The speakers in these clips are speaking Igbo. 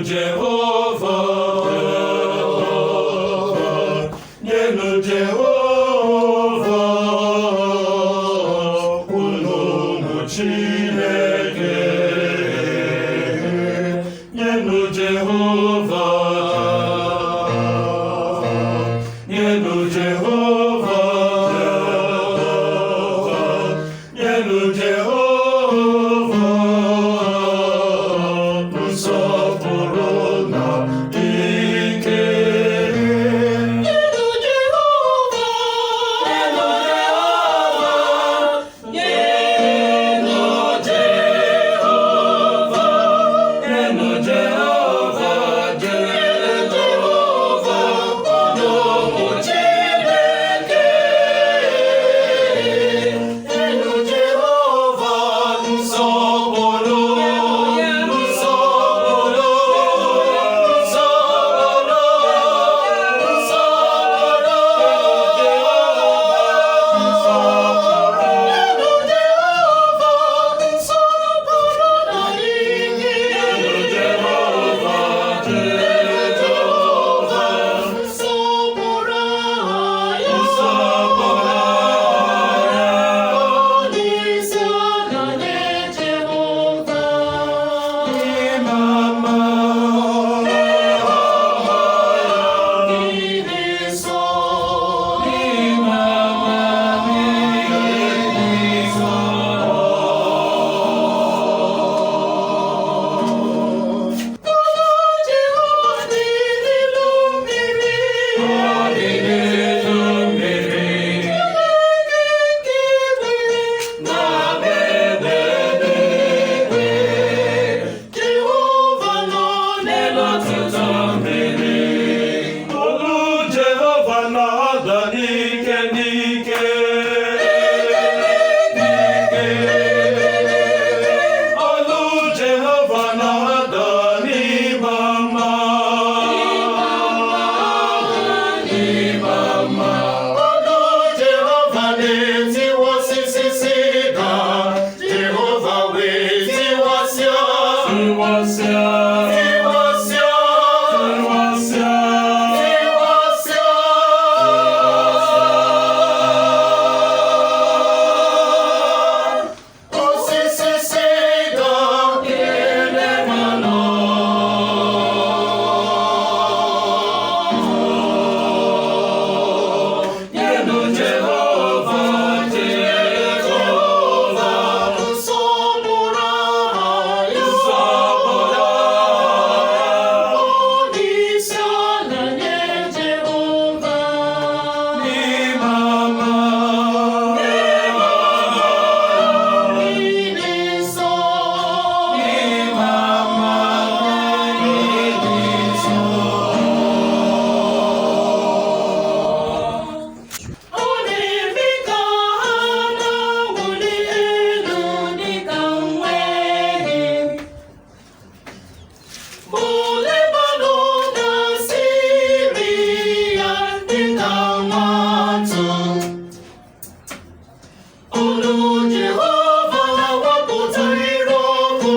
Jehova, nyenụ Jehova, unu ụmụ Chineke, nyenụ Jehova, nyenụ Jehova, nyenụ Jehova nsọpụrụ na ike. Nyenụ Jehova, nyenụ Jehova, nyenụ Jehova, nyenụ Jehova, nyenụ Jehova, unu ụmụ Chineke. Nyenụ Jehova nsọpụrụ, nsọpụrụ, nsọpụrụ, nsọpụrụ, Jehova nsọpụrụ. Nyenụ Jehova nsọpụrụ na ike. Nyenụ Jehova, Nyenụ Jehova nsọpụrụ aha ya. nsọpụrụ ya. Onyeisi ala nye Jehova. Ịma mma, Ịdị nsọ. Ịma mma, ịdị nsọ. Ụlọ Jehova dị n'elu mmiri. Ọ dị n'elu mmiri. Chineke nke igwe Na-abịa ebe eluigwe. Jehova nọ N'elu ọtụtụ mmiri. Olu Jehova na-ada n'ike n'ike. N'ike. Olu Jehova na-ada n'ịma mma. N'ịma mma. Olu Jehova na-etiwa osisi sida. Jehova wee tiwasịa. Tiwasịa. Tiwasịa. Tiwasịa. Tiwasịa. Osisi sida nke Lebanon. Nyenụ Jehova, Jehova, nsọpụrụ aha ya. nsọpụrụ ya. Onyeisi ala nye Jehova. Ịma mma, Ịdị nsọ. Ịma mma, ịdị nsọ. Ọ na-eme ka ha na-awụli elu dịka nwa ehi. Bụ Lebanọn na Siria dịka nwa atụ. Olu Jehova na-awapụta ire ọkụ.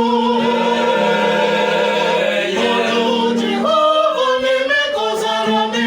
Olu Jehova na-eme ka ọzara mee.